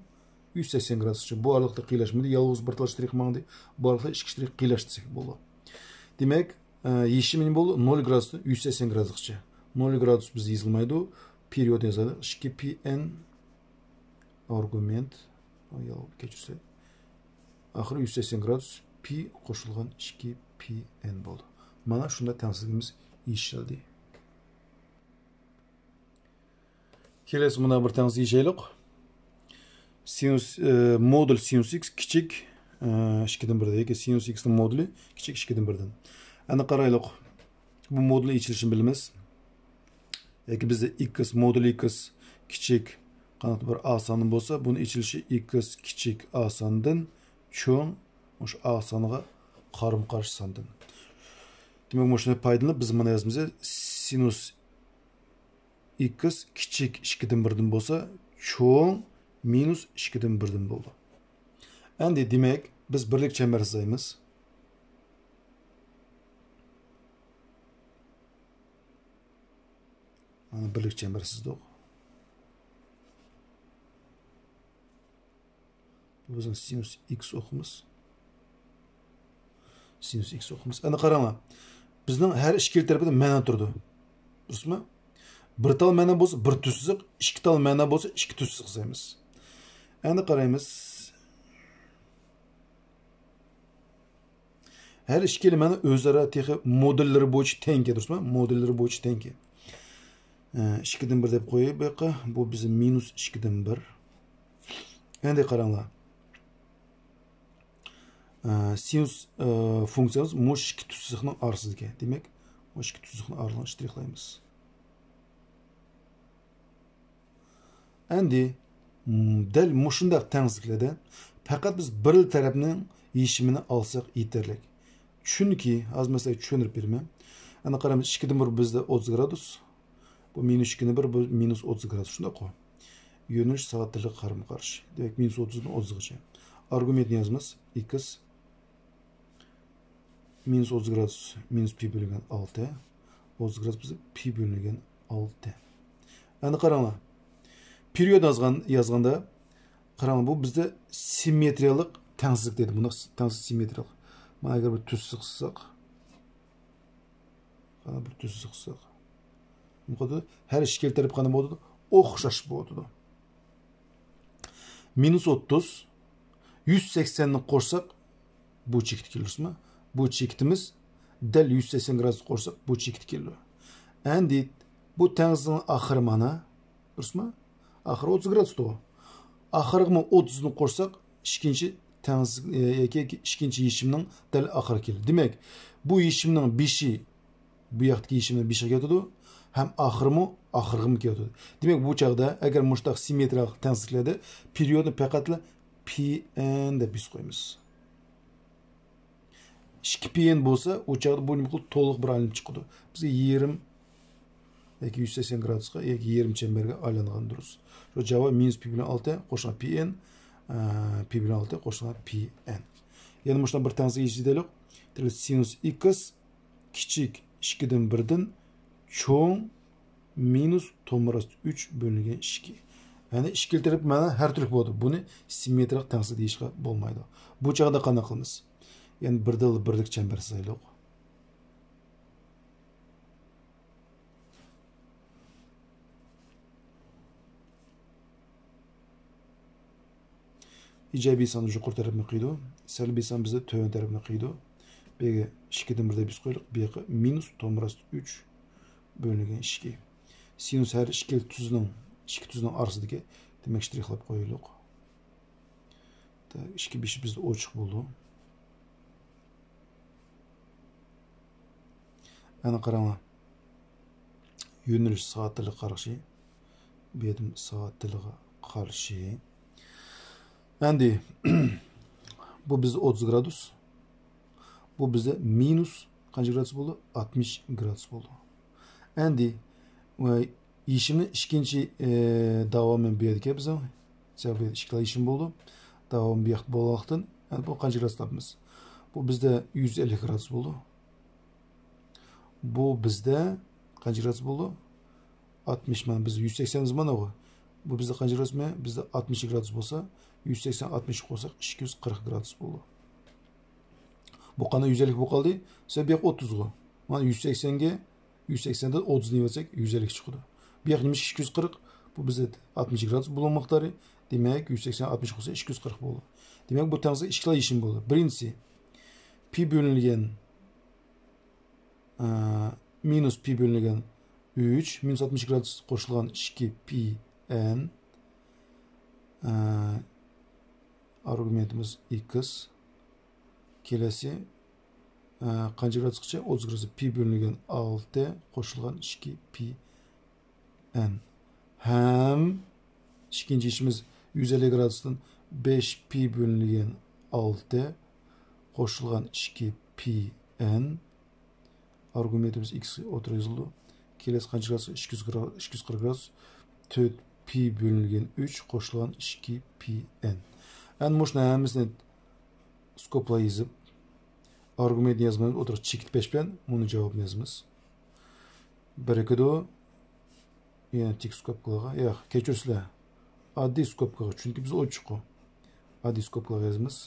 يۈز سەكسەن گرادۇسقىچە. بۇ ئارىلىقتا قىيلاشمىدى، يالغۇز بىر تال شترىخ ماڭدى. بۇ ئارىلىقتا ئىككى شترىخ قىيلاش دېسەك بولىدۇ. دېمەك، ئە، يېشىمى نېمە بولدى؟ نول گرادۇستىن يۈز سەكسەن گرادۇسقىچە. نول گرادۇس بىز يېزىلمايدۇ. پېرىيود يازايلى. ئىككى پى ئېن ئارگۇمېنت. ياق، كەچۈرسەك. ئاخىرى يۈز سەكسەن گرادۇس پى قوشۇلغان ئىككى پى ئېن بولدى. مانا شۇنداق تەڭسىزلىكىمىز يېشىلدى. كېلەسى مۇنى بىر تەڭسىز يېشەيلۇق. سىنۇس، ئە، مودۇل سىنۇس ئىكس كىچىك، ئە، ئىككىدىن بىردىن ياكى سىنۇس ئىكسنىڭ مودۇلى كىچىك ئىككىدىن بىردىن. ئەنە قارايلۇق. بۇ مودۇل ئېچىلىشىنى بىلىمىز. ياكى بىزدە ئىكس، مودۇل ئىكس كىچىك قانات بىر ئا سان بولسا، بۇنى ئېچىلىشى ئىكس كىچىك ئا ساندىن چوڭ مۇشۇ ئا سانغا قارىمۇ قارشى ساندىن. دېمەك، مۇشۇنى پايدىلىنىپ بىز مانا يازىمىز. سىنۇس ئىكس كىچىك ئىككىدىن بىردىن بولسا، چوڭ مىنۇس ئىككىدىن بىردىن بولىدۇ. ئەندى دېمەك، بىز بىرلىك چەمبەر سىزايمىز. مانا بىرلىك چەمبەر سىزدۇق. بۇ بىزنىڭ سىنۇس ئىكس ئوقىمىز. سىنۇس ئىكس ئوقىمىز. ئەنە قاراڭلار. بىزنىڭ ھەر ئىككىلا تەرىپىدە مەنە تۇرىدۇ. دۇرۇسمۇ؟ بىر تال مەنە بولسا، بىر تۈز سىزىق، ئىككى تال مەنە بولسا، ئىككى تۈز سىزىق سىزىمىز. ئەنە قارايمىز. ھەر ئىككىلا مەنە ئۆزئارا تېخى مودېللىرى بويىچە تەڭكەن، دۇرۇسمۇ؟ مودېللىرى بويىچە تەڭكەن. ئە، ئىككىدىن بىر دەپ قوياي بۇ ياققا. بۇ بىزنىڭ مىنۇس ئىككىدىن بىر. ئەندى قاراڭلار. ئە، سىنۇس، ئە، فۇنكسىيەمىز مۇشۇ ئىككى تۈز سىزىقنىڭ ئارىسىدىكەن. دېمەك، مۇشۇ ئىككى تۈز سىزىقنىڭ ئارىلىقىنى شترىخلايمىز. ئەندى، م، دەل مۇشۇنداق تەڭسىزلىكلەردە پەقەت بىز بىر تەرەپنىڭ يېشىمىنى ئالساق يېتەرلىك. چۈنكى، ھازىر مەسىلەن چۈشەندۈرۈپ بېرىمەن. ئەنە قارايمىز، ئىككىدىن بىر بىزدە ئوتتۇز گرادۇس. بۇ مىنۇس ئىككىدىن بىر، بۇ مىنۇس ئوتتۇز گرادۇس، شۇنداققۇ؟ يۆنىلىش سائەت تىلىغا قارىمۇ قارشى. دېمەك، مىنۇس ئوتتۇزدىن ئوتتۇزغىچە. ئارگۇمېنتنى يازىمىز. ئىكس مىنۇس ئوتتۇز گرادۇس، مىنۇس پى بۆلۈنگەن ئالتە. ئوتتۇز گرادۇس بولسا پى بۆلۈنگەن ئالتە. ئەنە قاراڭلار. پېرىيود يازغان، يازغاندا، قاراڭلار، بۇ بىزدە سىممېترىيەلىك تەڭسىزلىك دەيدۇ. بۇنداق تەڭسىز سىممېترىيەلىك. مانا ئەگەر بىر تۈز سىزىق سىزساق، مانا بىر تۈز سىزىق سىزساق. بۇ قانداق؟ ھەر ئىككىلا تەرەپ قانداق بولىدۇ؟ ئوخشاش بولىدۇ. مىنۇس ئوتتۇز، يۈز سەكسەننى قوشساق، بۇ چېكىتكە كېلىدۇ، دۇرۇسمۇ؟ بۇ چېكىتىمىز دەل يۈز سەكسەن گرادۇس قوشساق، بۇ چېكىتكە كېلىدۇ. ئەندى بۇ تەڭسىزنىڭ ئاخىرى مانا، دۇرۇسمۇ؟ ئاخىرى ئوتتۇز گرادۇس تۇغۇ. ئاخىرىغىمۇ ئوتتۇزنى قوشساق، ئىككىنچى تەڭسىز، ئە، ياكى ئىككىنچى يېشىمنىڭ دەل ئاخىرى كېلىدۇ. دېمەك، بۇ يېشىمنىڭ بېشى بۇ ياقتىكى يېشىمنىڭ بېشىغا كېلىدۇ، ھەم ئاخىرىمۇ ئاخىرىغىمۇ كېلىدۇ. دېمەك، بۇ چاغدا ئەگەر مۇشۇنداق سىممېترىيەلىك تەڭسىزلىكلەردە پېرىيودنى پەقەتلا پى ئېن دەپ يېزىپ قويىمىز. ئىككى پى ئېن بولسا، ئۇ چاغدا بۇ نېمە قىلىدۇ؟ تولۇق بىر ئايلىنىپ چىقىدۇ. بىزگە يېرىم ياكى يۈز سەكسەن گرادۇسقا ياكى يېرىم چەمبەرگە ئايلانغان دۇرۇس. شۇ جاۋاب مىنۇس پى بىلەن ئالتە قوشۇلغان پى ئېن، ئە، پى بىلەن ئالتە قوشۇلغان پى ئېن. يەنە مۇشۇنداق بىر تەڭسىز يېزىپ دەيلىك. سىنۇس ئىكس كىچىك ئىككىدىن بىردىن چوڭ مىنۇس تومۇر ئاستى ئۈچ بۆلۈنگەن ئىككى. يەنى ئىككىلا تەرەپ مانا ھەر تۈرلۈك بولىدۇ. بۇنى سىممېترىيەلىك تەڭسىز دېيىشكە بولمايدۇ. بۇ چاغدا قانداق قىلىمىز؟ يەنى بىردىنلا بىرلىك چەمبەر سىزايلۇق. ئىجابىي سان يۇقىرى تەرەپنى قىيىدۇ، سەلبىي سان بىزدە تۆۋەن تەرەپنى قىيىدۇ. بۇ يەرگە ئىككىدىن بىر دەپ يېزىپ قويايلۇق، بۇ ياققا مىنۇس تومۇر ئاستى ئۈچ بۆلۈنگەن ئىككى. سىنۇس ھەر ئىككىلا تۈزنىڭ، ئىككى تۈزنىڭ ئارىسىدىكى، دېمەك، شترىخلاپ قويايلۇق. تا ئىككى بېشى بىزدە ئوچۇق بولىدۇ. ئەنە قاراڭلار. يۆنىلىش سائەت تىلىغا قارشى. بۇ يەردىن سائەت تىلىغا قارشى. ئەندى بۇ بىزدە ئوتتۇز گرادۇس. بۇ بىزدە مىنۇس قانچە گرادۇس بولدى؟ ئاتمىش گرادۇس بولدى. ئەندى، ۋە يېشىمنى ئىككىنچى، ئى، داۋامى بۇ يەردىكى بىزنىڭ. سەۋەبى ئىككىلا يېشىم بولدى. داۋامى بۇ ياقتا بولغانلىقتىن، ئەندى بۇ قانچە گرادۇس تاپىمىز؟ بۇ بىزدە يۈز ئەللىك گرادۇس بولىدۇ. بۇ بىزدە قانچە گرادۇس بولىدۇ؟ ئاتمىش، مانا بىز يۈز سەكسەن دېيمىز مانىغۇ. بۇ بىزدە قانچە گرادۇس؟ بىزدە ئاتمىش گرادۇس بولسا، يۈز سەكسەن ئاتمىشقا قوشساق، ئىككى يۈز قىرىق گرادۇس بولىدۇ. بۇ قانداق يۈز ئەللىك بولۇپ قالدى؟ سەۋەبى بۇ يەردە ئوتتۇزغۇ. مانا يۈز سەكسەنگە، يۈز سەكسەندىن ئوتتۇزنى يەۋەتسەك، يۈز ئەللىك چىقىدۇ. بۇ ياق نېمە ئىككى يۈز قىرىق؟ بۇ بىزدە ئاتمىش گرادۇس بولۇڭلۇق مىقدارى. دېمەك، يۈز سەكسەن ئاتمىش قوشسا، ئىككى يۈز قىرىق بولىدۇ. دېمەك، بۇ تەڭلىكنىڭ ئىككىلا يېشىمى بولىدۇ. بىرىنچىسى، پى بۆلۈنگەن، ئە، مىنۇس پى بۆلۈنگەن ئۈچ، مىنۇس ئاتمىش گرادۇس قوشۇلغان ئىككى پى ئېن، ئە، ئارگۇمېنتىمىز ئىكس. كېلەسى، ئە، قانچە گرادۇسقىچە؟ ئوتتۇز گرادۇس. پى بۆلۈنگەن ئالتە قوشۇلغان ئىككى پى ئېن. ھەم ئىككىنچى يېشىمىز يۈز ئەللىك گرادۇستىن بەش پى بۆلۈنگەن ئالتە قوشۇلغان ئىككى پى ئېن. ئارگۇمېنتىمىز ئىكس ئوتتۇرىغا يېزىلىدۇ. كېلەسى قانچە گرادۇس؟ ئىككى يۈز گرا-، ئىككى يۈز قىرىق گرادۇس. تۆت پى بۆلۈنگەن ئۈچ قوشۇلغان ئىككى پى ئېن. ئەنە مۇشۇنى ھەممىسىنى سكوپلا يېزىپ، ئارگۇمېنتنى يازمايمىز، ئوتتۇرىغا چېكىت بەش بىلەن بۇنى جاۋابىنى يازىمىز. بىرىكىدۇ. يەنە تىك سكوپكىلارغا، ياق، كەچۈرسىلەر. ئاددىي سكوپكىغا، چۈنكى بىز ئوچۇققۇ. ئاددىي سكوپكىلارغا يازىمىز.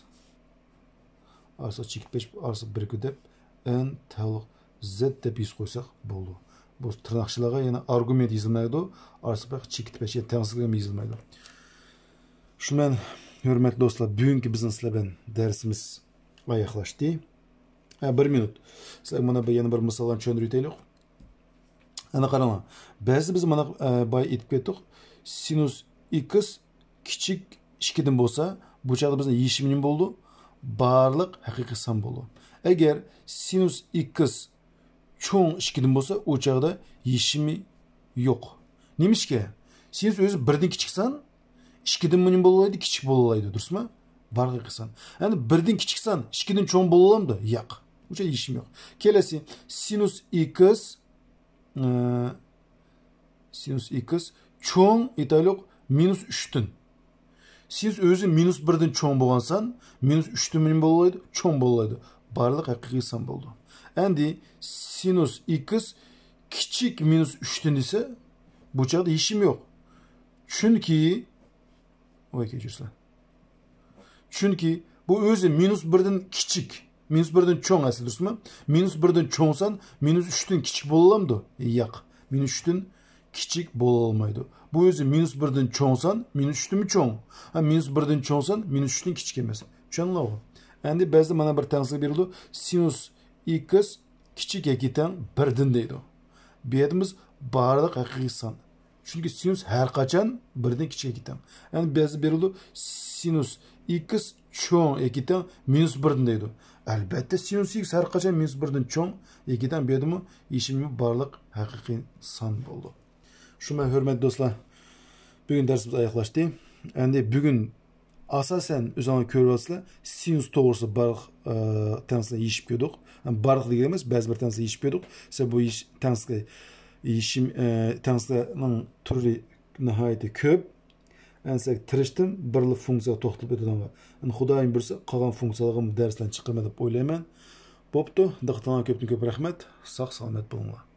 ئارىسىغا چېكىت بەش، ئارىسىغا بىرىكىدۇ دەپ، ئېن تەۋلىق زېت دەپ يېزىپ قويساق بولىدۇ. بۇ تىرناقچىلارغا يەنە ئارگۇمېنت يېزىلمايدۇ. ئارىسىغا بىر چېكىت بەش، يەنى تەڭسىزلىك ھەم يېزىلمايدۇ. شۇ مەن، ھۆرمەتلىك دوستلار، بۈگۈنكى بىزنىڭ سىلەر بىلەن دەرسىمىز ئاياغلاشتى. ھە، بىر مىنۇت. سىلەرگە مانا بىر، يەنە بىر مىساللارنى چۈشەندۈرۈپ ئۆتەيلى. ئەنە قاراڭلار. بەزىدە بىز مانا، ئە، بايا ئېيتىپ كەتتۇق. سىنۇس ئىكس كىچىك ئىككىدىن بولسا، بۇ چاغدا بىزنىڭ يېشىمى نېمە بولىدۇ؟ بارلىق ھەقىقىي سان بولىدۇ. ئەگەر سىنۇس ئىكس چوڭ ئىككىدىن بولسا، ئۇ چاغدا يېشىمى يوق. نېمىشقا؟ سىنۇس ئۆزى بىردىن كىچىك سان، ئىككىدىنمۇ نېمە بولالايدۇ؟ كىچىك بولالايدۇ، دۇرۇسمۇ؟ بارلىق ھەقىقىي سان. يەنى بىردىن كىچىك سان ئىككىدىن چوڭ بولالايدۇ؟ ياق. ئۇ چاغدا يېشىمى يوق. كېلەسى، سىنۇس ئىكس، ئە، سىنۇس ئىكس چوڭ، ئېيتايلۇق، مىنۇس ئۈچتىن. سىنۇس ئۆزى مىنۇس بىردىن چوڭ بولغان سان، مىنۇس ئۈچتىن نېمە بولالايدۇ؟ چوڭ بولالايدۇ. بارلىق ھەقىقىي سان بولىدۇ. ئەمدى سىنۇس ئىكس كىچىك مىنۇس ئۈچتىن دېسە، بۇ چاغدا يېشىمى يوق. چۈنكى، ۋاي، كەچۈرسىلەر. چۈنكى بۇ ئۆزى مىنۇس بىردىن كىچىك، مىنۇس بىردىن چوڭ ئەسلى، دۇرۇسمۇ؟ مىنۇس بىردىن چوڭ سان مىنۇس ئۈچتىن كىچىك بولالامدۇ؟ ياق. مىنۇس ئۈچتىن كىچىك بولالمايدۇ. بۇ ئۆزى مىنۇس بىردىن چوڭ سان مىنۇس ئۈچتىنمۇ چوڭ. ھە، مىنۇس بىردىن چوڭ سان مىنۇس ئۈچتىن كىچىك ئەمەس. چۈشەندىڭلارغۇ؟ ئەمدى بەزىدە مانا بىر تەڭسىلىك بېرىلىدۇ. سىنۇس ئىكس كىچىك ياكى تەڭ بىردىن دەيدۇ. بۇ يەردە بىز بارلىق ھەقىقىي سان. چۈنكى سىنۇس ھەر قاچان بىردىن كىچىك ياكى تەڭ. يەنى بەزىدە بېرىلىدۇ، سىنۇس ئىكس چوڭ ياكى تەڭ مىنۇس بىردىن دەيدۇ. ئەلبەتتە، سىنۇس ئىكس ھەر قاچان مىنۇس بىردىن چوڭ ياكى تەڭ، بۇ يەردىمۇ يېشىمى بارلىق ھەقىقىي سان بولىدۇ. شۇ مەن، ھۆرمەتلىك دوستلار، بۈگۈن دەرسىمىز ئاياغلاشتى. ئەمدى بۈگۈن ئاساسەن، ئۆزۈڭلار كۆرۈۋاتىسىلەر، سىنۇس توغرىسىدا بارلىق، ئە، تەڭسىلەرنى يېشىپ كۆردۇق. بارلىق دېگەن ئەمەس، بەزى بىر تەڭسىلەرنى يېشىپ كۆردۇق. سەن بۇ يېش-، تەڭسىلەر يېشىم، ئە، تەڭسىلەرنىڭ تۈرى ناھايىتى كۆپ. ئەمدى سەن تىرىشتىن بىرلا فۇنكسىيەگە توختىلىپ ئۆتىدىغان. ئەمدى خۇدايىم بۇيرۇسا، قالغان فۇنكسىيەلەرگە دەرسلەرنى چىقىرىمەن دەپ ئويلايمەن. بوپتۇ، دىققىتىڭلارغا كۆپتىن كۆپ رەھمەت. ساق سالامەت بولۇڭلار.